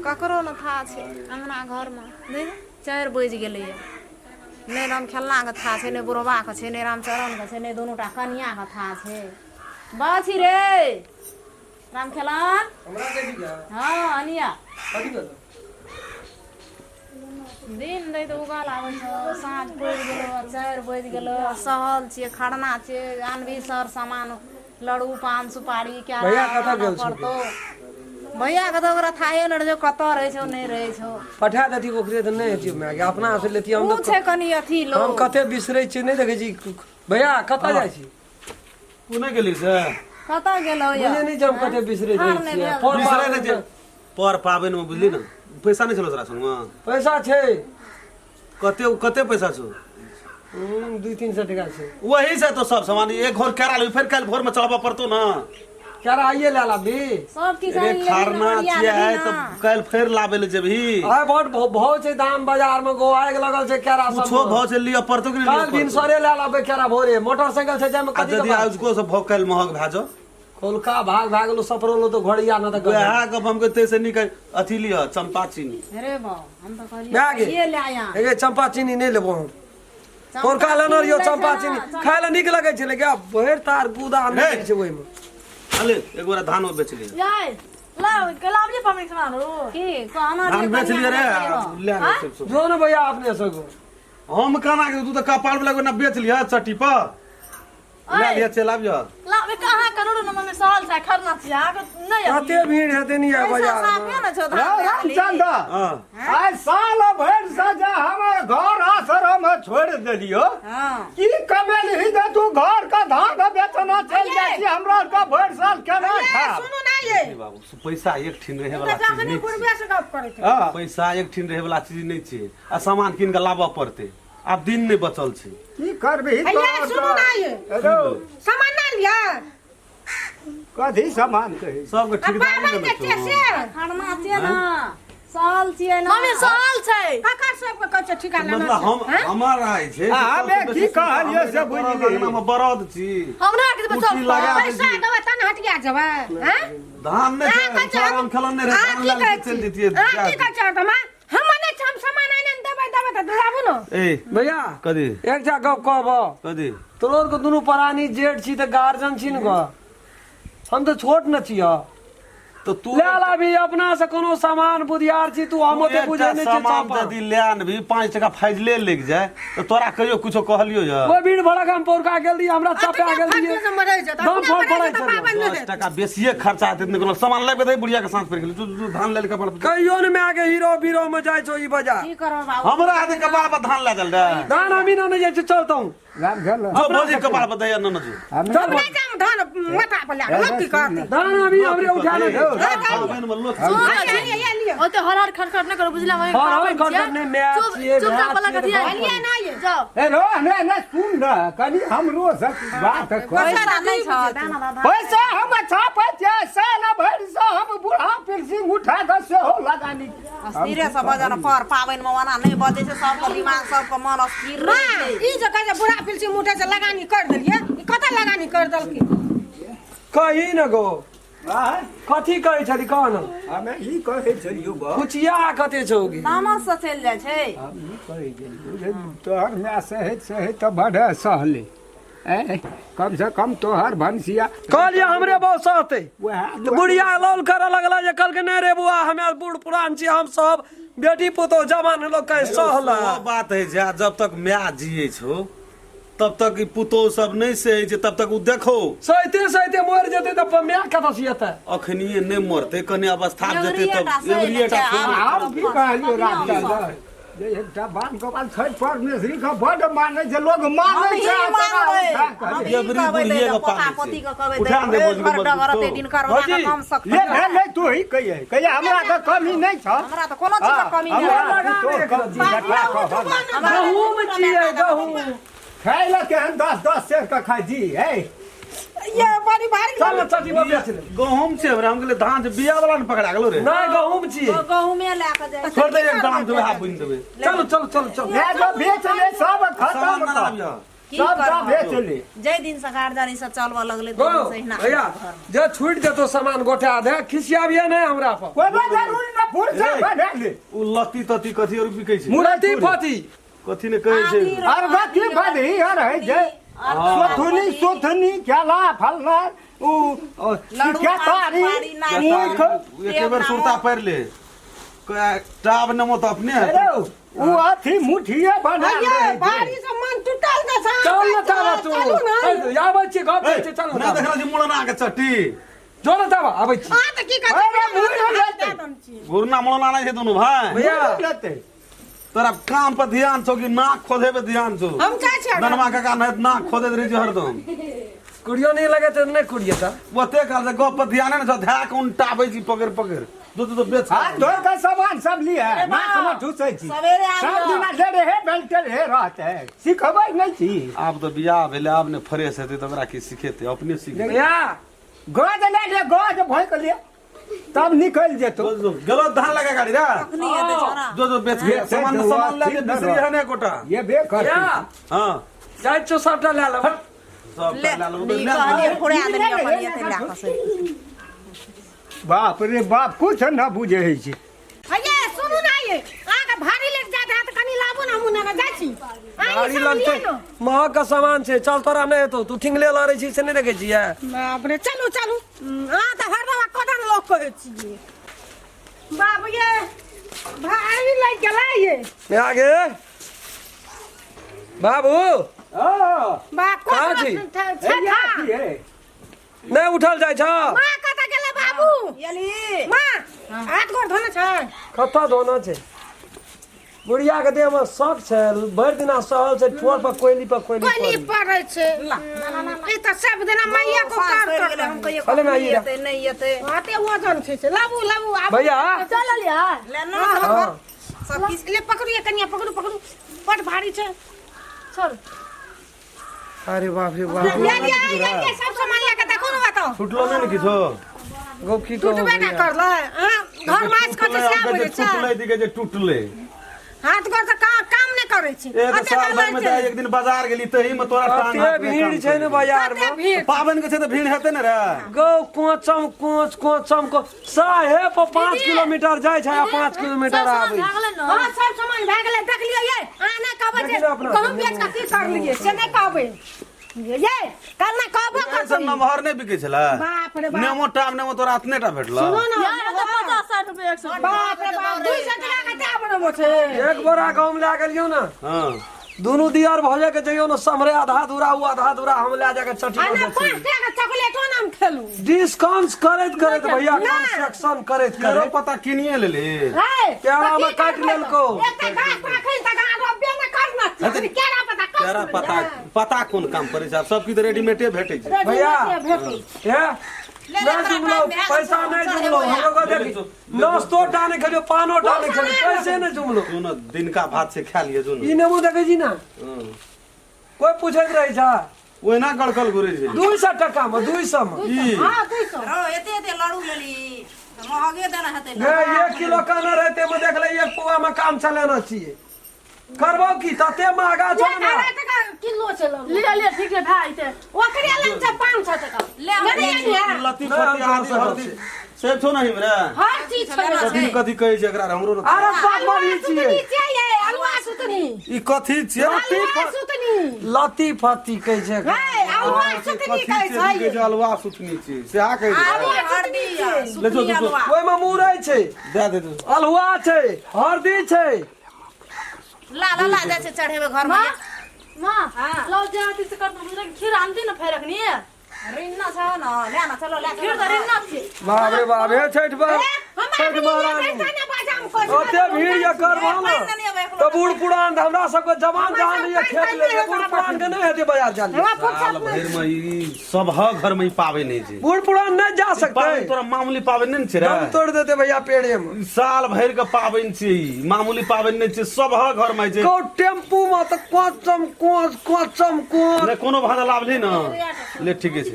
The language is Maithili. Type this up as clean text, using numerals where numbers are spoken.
ककरो न था छै अङ्गना घरमे देख 4 बजि गेलैए नहि राम खेलनाके था छै नहि बुढ़बाके छै नहि रामचरणके छै नहि दुनू टा कनियाके था छै बाछी रे राम खेलन हमरा के दिया हँ अनिया कथी भेल दिन दैत उगल आबै छौ साँझ पड़ि गेलो 4 बजि गेलो सहल छियै खरना छियै आनबी सर सामान लड्डू पान सुपारी केरा भैया कतऽ आनऽ गेल छौ? पड़तौ भैया के तऽ ओकरा थाहे नहि रहै छौ कतऽ रहै छौ नहि रहै छौ पठा देती ओकरे तऽ नहि हेती माय गे अपना से लेती हम ओ तऽ छै कनि अथी हम लोग कते बिसरै छियै नहि देखै छी भैया कतऽ जाइ छी तू नहि गेली से कतऽ गेलौ यऽ बुझै नहि छै हम कते बिसरै हार रहै नहि छियै भेल। पर बिसरै नहि पाबनि छै पर पाबनि मे बुझली ने पैसा नहि छलो तोरा संगमे पैसा छै कते कते पैसा छौ 200-300 टका छै वही से तो सब सामान एक घर केरा लेबी फेर काल्हि भोर में चढ़बऽ पड़तो ना केरा आइए ले लाबी सब किछु अरे आनि लेबही खरना ने, ओरिया छियै लेबही तऽ ने। काल्हि फेर लाबे ले जेबही आइ बड भाव छै दाम बाजार में गो आगि लगल छै केरा सब कुछो भाव छै लिअ पड़तो कि नहि काल्हि लिअ पड़तौ? भिनसरे ले लाबे केरा भोरे मोटरसाइकिल छै जाइमे आ कथी यदि के बात? आजुको से भाव काल्हि महग भए जाओ कोलका भाग भाग गेलो सपरोलो तो घड़िया न तऽ वएह गप हम कहते से नीक अथी लिअ चंपा चीनी अरे बा हम तऽ भए कहलियै गेल। ये ले आया हे चंपा चीनी नहि लेबो हम कोलका लेने रहियो चंपा चीनी खाय लए नीक लगै छै लेकिन आब भरि तार गुदा नहि रहै छै ओहिमे अले एक गोरा धानो बेच लिअ याय लाओ गुलाब जी पम्मी सामान रो की कहना धान बेच लिअ रे ले आने सब सब। जो ने भैया अपने सब हम केना के तू तऽ कपार वाला ना बेच लिअ चट्टी पर ले लिअ चलि आबियह लाओ एक अहाँ करोड़ो नंबर में सहल छै खरना छी अहाँ के नहीं अथी। कते भीड़ हेतै नि पैसा बाजार साफे ने छौ धान रामचंद्र हँ आइ साल भरि से जे हमर घर आश्रम छोड़ि देलियो हँ की कमेलही जे तू घर के धान बेचना चलि जाइ छी हमरा आरके भरि साल केना खायब सुनू ना ये बाबू से पैसा एक ठिन रहे वाला तऽ चीज जखने नहि छै बुढ़बे से गप करै छै हँ। पैसा एक ठिन रहे वाला चीज नहि छै आ सामान कीन के लाबऽ पड़तै आब दिन नहि बचल छै की करबही हैया सुनू ना ये हेलो सामान ना लिया कथी सामान कहै सबके आ ठेकेदारी पाबनि लेने के छियै छौ से खरना छियै ने सहल छियै ने मम्मी सहल छै ककर सबके कहै छै ठिका लेना मतलब हम छै, हैं? हमर राय छै आ, हमे की कहलियै से बुझि गेलियै। अंगना मे बरद छी हमरा के कुट्टी बचल लगा दै पैसा छी देबै तहन हटिया जेबै हैं धान नहि अहाँ छै कहै छै आराम खेलन नहि रहै अहाँ धान की लए कहै के चलि छी जैतियै अहाँ की कहै छी हरदम हैं? हम नहि छी हम सामान आनि आनि देबै देबै तऽ लाबू ने ए भैया कथी एकटा गप कहबो कथी तोरोर के दुनू प्राणी जेठ छी तऽ गार्जियन छी ने गो हम तऽ छोट न छी तऽ तू ले लाबी अपना से कोनो सामान बुधियार छी तू हम ओते बुझै एकटा नहि छी सामान चापा। यदि ले आनबी 5 टका फाइजले लागि जाय तऽ तोरा कहियो कुछो कहलियो यऽ कोई भीड़ भड़क हम पौरका गेल रही हमरा चपा गेल रही दम फड़ पड़ै छलै 10 टका बेसिए खर्चा हेतै तऽ कोनो सामान लाबि कऽ दही बुढ़िया के साँझ पड़ि गेलै तू तू धान लए ले कपार पर कहियो ने माय के हीरो बीरो में जाइ छौ ई बाजार की करब बाबू हमरा हाथे कपार पर धान लए चल रे धान हमी ना नहीं जाइ छी चलतौ राम भेल जो भौजी कपार पर दैया न न जो चल नहि जाम धान माथा पर लए लोक की करतै धान अभी हमरे उठा ले पाबनि मे लोक ओते हर हर खट खट नहि करू बुझला मम्मी हर हर खट खट नहि, माय छियै, चुपचाप भाय वाला छियै, कथी तऽ लिअ ना ये जाओ ए रो नहि नहि सुन न कनि हमरो से बात कर पैसा नहि छौ तें ने दादा पैसा हम छापै छियै साल भरि से हम बूढ़ा पेंशन उठा कऽ सेहो लगानी स्थिरे से बजन पर पाबनि मे ओना नहि बजै छै सबके दिमाग सबके मन अस्थिर माँ रहै छै ई जे कहै छै बूढ़ा पिलसी मुठे से लगानी कर देलियै ई कतऽ लगानी कर देलकै कही न गो आँय? कथी कहै छली कह न हमे ई कहै छलियौ बा कुचिया कते छौ गे तामस से चलि जाइ छै हम ई कहै छलियौ जे तोहर माय सहैत सहैत तऽ बड़ सहलै ऐं कम से कम तोहर भनसिया कहलियै हमरे बहुत सहतै वएह तऽ बुढ़िया लौल करऽ लगला जे कहलकै नहि रे बुआ हमे बूढ़ पुरान छी हम सब बेटी पुतोह जवान लोग कहे सहल ओ बात है जे जब तक माय जियै छौ तब तक ई पुतोह सब नहि सहै छै तब तक ओ देखो सहिते सहिते मरि जेतै तऽ माय कतऽ से एतै अखनिये नहि मरतै कनि अवस्था जेतै एवरीए तब टा सहि एवरीए टा लै छै, सहि हम की कहलियौ रामचंद्र जे एकटा बात गोपाल छठि परमेश्वरी के बड मानै छै लोग मानै हम छै ही मानबै हम ही एवरी कहबै बुढ़िए दै के लए, पोता पाबै छै। पोती के कहबै दै उठा लए, दे भरि भौजी घर के डगर मजबूत रहतै दिनकर ओना भौजी, कम सख्त ले ले ले तू ही कहिए कहिए हमरा तऽ कमी नहि छ हमरा तऽ कोनो चीज के कमी नहि हमरा है। तो कम झटका कहल गहूम छियै गहूम खाय लए केहन 10 10 सेर के खाइ जी है ये बड़ी भारी चल ने चटी पर बेच ले गहूम छै हमरा हम कहलियै धान छै बिया वाला ने पकड़ा गेलो रे नहि गहूम छियै गहूमे लए कऽ जाइ छै छोड़ दे एक दाम छै वएह बुनि देबै चलू चलू चलू चलू ले जो बेच ले सब सामान खत्म ना कर लाबियह की सब जा करब बेच ले जाहि दिन से गार्जियन सब चलबऽ लगलै गो तहि दिन से एहिना भैया जे छूटि जेतो सामान गोटा दे खिसियाबिये नहि हमरा पर कोनो जरूरी न पुरसा रे। बना ले उ लत्ती तत्ती कथी और बिकै छै मुरती फती कथी ने कहै छै और गति बधी और है जे सोथनी सोथनी केला फलना उ लड्डू, क्या तारी पारी, नारियल। ऊख एके बेर सुरता पढ़ ले टाब नमो तऽ अपने अरे उ अथी मुठिया बना ये भारी से मन टूटल के साथ चल न ताबा तू चलू ना आबै छी घर जाइ छी चल न ना ताबा। देखल छी मुड़ना के चट्टी जो न ताबा आबै छी आ त की कहै अरे मुड़ी लेते घुरना मुड़ना नहि छै दुनू भाई भैया लेते तोरा काम पर ध्यान छौ कि नाक खोदे पे ध्यान छौ हम जाइ छियै दनमा काका नहि नाक खोदैत रहै छै हरदम कुड़ियो नहीं लगे तऽ नहि कुड़िए तऽ ओते काल से गप पर ध्यान ने छौ धए के उनटाबै छी पकड़ पकड़ दो तो बेच हाथ धो के सामान सब लिए नाक में ठुसै छी सवेरे सब आबियौ। दिना ले रहे बेल्ट रहे रहते है सिखबै नहीं छी आब तऽ बियाह भेलै आब ने फ्रेश हेतै तऽ ओकरा की सिखेतै अपने सीख भैया गज ले ले गज भोंक ले तब निकल जेतो गेलो धान लगा गाड़ी रे अखनी हेतै छोरा जो जो बेच के सामान सामान ले बिसरी है ने एकोटा ये बे कर भैया हां जाइ छौ सबटा लए लेबै सब ले ला लेबै नी कहलियै फुरा देलियै अपन एते लए कऽ से बाप रे बाप कुछ न बुझे है छी ये सुनू ना ये अहाँके भारी लेट जात हैत कनी लाबू ना हमहूँ ने जाइ छी अहाँ ई गाड़ी सब लगतै लिअ ने। महग के सामान छै चल तोरा नहि हेतौ तू ठिंगले लड़ै छी से नहि देखै छियै बाप रे चलू चलू अहाँ तऽ हरदम कदम लोक कहै छियै बाप ये भारी लागि गेलै ये आगे बाबू बाप कहाँ छी? छै था नहि उठल जाइ छ माँ कतऽ गेलै बाबू एली माँ हाथ गोर धोने छै कतऽ धोना छै बुढ़िया के देह में शौक छै भरि दिना सहल छै ठोर पर कोयली पर कोयली कोयली पड़ी। पड़ै छै ई तऽ सब दिना मैया को साँझ काम पड़ि कर गेलै हम कहियो अरे कखनी माई रे। एतै नहि एतै अते वजन छै से लाबू लाबू आबू भैया चलल यार ले ना सब हाँ। सब किछु ले पकड़ू ये कनिया पकड़ू पकड़ू बड भारी छै छोड़ अरे बाप रे बाप ले ले ले ले सब सामान लेके देखो ना बताओ छुटलो नहि ने किछो गो की कहू टूटबे ना भैया। करलै अहाँ घर मास कते से आबै छै टूटलै दिखे जे टूटलै हाथ गोर तऽ काम नहि करै छै एक अते साल भर में लड़ै तऽ एक दिन बाजार गेली तही में तोरा टांग कते हाथ नहि भीड़ काम छै ने करै। बाजार कते में भीड़ पाबनि के छै तऽ भीड़ हेतै ने रे गौ कोचम कोच कोचम को साहे पर 5 किलोमीटर जाइ छै आ 5 किलोमीटर आबै भए गेलै ने हाँ सब सामान भए गेलै देख लियौ ये अहाँ नहि कहबै जे देखियौ ने अपना गहूँम बेच कऽ की करलियै से नहि कहबै ये कल नहि कहबो सब करतै नमहर नहि बिकै छलै बाप रे बाप नेमो टाब नेमो तोरा अतने टा भेटल सुनो ने यार हम तऽ 50 60 रुपए 100 बाप रे बाप 200 टका के चाय बनबो छै एक बोरा गहूँम लए गेलियौ ने हाँ दुनू दियर भौजे के जइयो ने समरे आधा दूरा उ आधा दूरा हम लए जाके चटिया आ ने बेचै 5 टका के चॉकलेटो ने हम खेलू डिस्काउंट करैत करैत भैया नहि। कंस्ट्रक्शन करैत केरो करैत पता किनिए लेली हे केरा में काटि लेलकौ। एकटा गाछ पर अखन तक अहाँ रोपबे नहि करना छी केरा पता कस केरा पता पता कोन काम पड़ै छै आब सब किछु रेडीमेडे भेटै छै भैया। भेटै हे ले नहीं ले, जुमलो तोरा टाइम पैसा भए नहीं गेलौ, जुमलो चढ़ेबो हमरो के देखी नाश्तो टा नहीं खेलियो पानो टा नहीं खेलियो पैसे नहीं जुमलो सुन दिनका भात से खा लिअ सुन ई नेमो देखै छी ना कोई पूछैत रहै छै ओहिना गड़कल घुरै छै 200 टका में 200 में ई हां 200 रौ एते एते लड़ू लेली तऽ महगे देना हेतै गे एक किलो कहने रहते में देख ले एक पौआ में काम चलेना चाहिए करबो की तते महगा छौ एक ने अढ़ाई टका किलो छै लड़ू लिअ लिअ ठीक छै भए जेतै ओकरे लग छै 500 टका ले ले ने आनिहे। लत्ती नहि, हम फत्ती आदि सब हरदी सेब छौ ने हमरा हर चीज छै कथी कथी कहै छै एकरा हमरो ने अरे बाप अलुआ बड़ी सुतनी छियै चाहिए अलुआ सुतनी ई कथी छियै अलुआ सुतनी लती फती कहै छै एकरा। हे अलुआ सुतनी कथी कहै छियै छै कहै छै अलुआ सुथनी छियै सेहा कहै छै आदि हरदी आ ले सुथनी जो, जो। अलुआ ओहिमे मुरै छै दए दे तू अल्हुआ छै हरदी छै ला ला ला जाइ छै चढ़ेबै घर में माँ हाँ। लो जे अथी से करतो बुझल खीर आनती ने फेर अखनी रिन्ना छ न ले न चलो ले खीर तऽ रिन्ना छी बाप रे बाप हे छठि पर छठि महारानी ओते भीड़ ये करबो ने तऽ बूढ़ पुरान तऽ हमरा सबके जवान जहान ये खेत लेबै बूढ़ पुरान के नहि हेतै बाजार जाल साल भरि में ई सबहक घर में ई पाबनि होइ छै बूढ़ पुरान नहि जा सकते पाबनि तोरा मामूली पाबनि नहि ने छै रे दम तोड़ देते भैया पेड़े में ई साल भरि के पाबनि छै ई मामूली पाबनि नहि छै सबहक घर में होइ छै को टेम्पू में तऽ कोचम कोच कोचम कोच नहि कोनो भाड़ा लाभली ने ले ठीके छै